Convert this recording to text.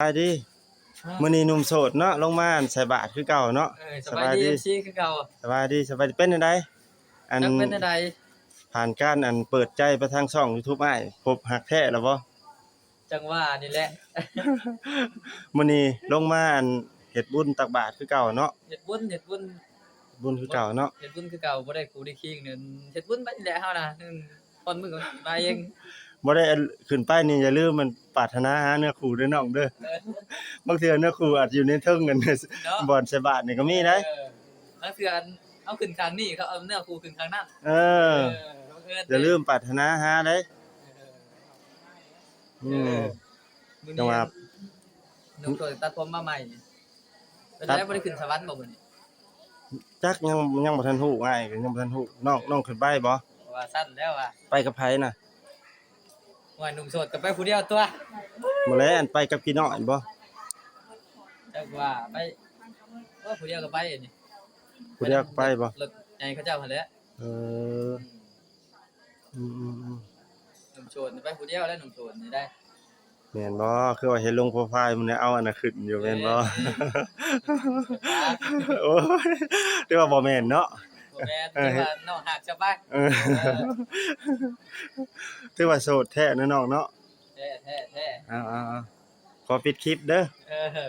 ບາຍດີ. ມື້ນີ້ໜຸ່ມໂສດເນາະ ລົງມາອັນໃສ່ບາດຄືເກົ່າເນາະ. ເອີ ສະບາຍດີ ສະບາຍດີ ເອັຟຊີ ຄືເກົ່າ. ສະບາຍດີ ສະບາຍດີ. ເປັນຈັ່ງໃດ ອັນ ຈັກເປັນຈັ່ງໃດ ຜ່ານການອັນເປີດໃຈໄປທາງຊ່ອງຢູທູບອ້າຍ ພົບຮັກແທ້ແລ້ວບໍ່? ຈັ່ງວ່ານີ້ແຫຼະ ມື້ນີ້ລົງມາອັນເຮັດບຸນຕັກບາດຄືເກົ່າເນາະ. ເຮັດບຸນ ເຮັດບຸນ ບຸນຄືເກົ່າເນາະ. ເຮັດບຸນຄືເກົ່າ ບໍ່ໄດ້ຄູ່ໄດ້ຄີງ ເຮັດບຸນໄປນີ້ແຫຼະເຮົານະ. ອືມ ກ່ອນມື້ກໍມາເອງ ບໍ່ໄດ້ ອັນ ຂຶ້ນໄປນີ້ຢ່າລືມມັນປາດຖະໜາຫາເນື້ອຄູ່ເດີນ້ອງເດີ. ເອີ ບາງເທື່ອເນື້ອຄູ່ອາດຢູ່ໃນເທິງ ອັນ ເນາະ ບ່ອນໃສ່ບາດນີ້ກໍມີໄດ໋. ເອີ ບາງເທື່ອ ອັນ ເຮົາຂຶ້ນຂ້າງນີ້ ເຂົາເອົາເນື້ອຄູ່ຂຶ້ນຂ້າງນັ້ນ. ເອີ ເອີ ບັງເອີນ ຢ່າລືມປາດຖະໜາຫາໄດ໋. ເອີ ອືມ ເອີ ມື້ນີ້ ຈັ່ງວ່າ ໜຸ່ມໂສດຕັດຜົມມາໃໝ່ ເປັນ ຕັດ ໄດ້ບໍ່ໄດ້ຂຶ້ນສະຫວັນບໍ່ມື້ນີ້? ຈັກ ຍັງ ຍັງບໍ່ທັນຮູ້ ອ້າຍກໍຍັງບໍ່ທັນຮູ້. ນ້ອງ ນ້ອງຂຶ້ນໄປບໍ່? ວ່າຊັ້ນແລ້ວວ່າ ໄປກັບໃຜນະ? ໂອ້ຍ ໜຸ່ມໂສດກໍໄປຜູ້ດຽວຕົວະ. ບໍ່ແລ້ວ ອັນໄປກັບພີ່ນ້ອງຫັ້ນບໍ່? ຈັກວ່າໄປ ໂອ້ຍ ຜູ້ດຽວກໍໄປນີ້. ຜູ້ດຽວກໍໄປບໍ່? ລົດໃຫຍ່ເຂົາເຈົ້າຫັ້ນແຫຼະ. ເອີ ອືມໆໆ ໜຸ່ມໂສດໄປຜູ້ດຽວແລ້ວ ໜຸ່ມໂສດນີ້ໄດ້. ແມ່ນບໍ່? ຄືວ່າເຫັນລົງໂປຣໄຟລ໌ມື້ນີ້ ເອົາອັນນັ້ນຂຶ້ນຢູ່ແມ່ນບໍ່? ເອີ ໂອ້ຍ ຖືວ່າບໍ່ແມ່ນເນາະ. ບໍ່ແມ່ນ ເອີ ຖືວ່ານ້ອງຮັກສະບາຍ. ເອີ ເອີ ຖືວ່າໂສດແທ້ເນາະນ້ອງເນາະ. ແທ້ ແທ້ ແທ້. ເອົາໆໆ ຂໍປິດຄລິບເດີ. ເອີ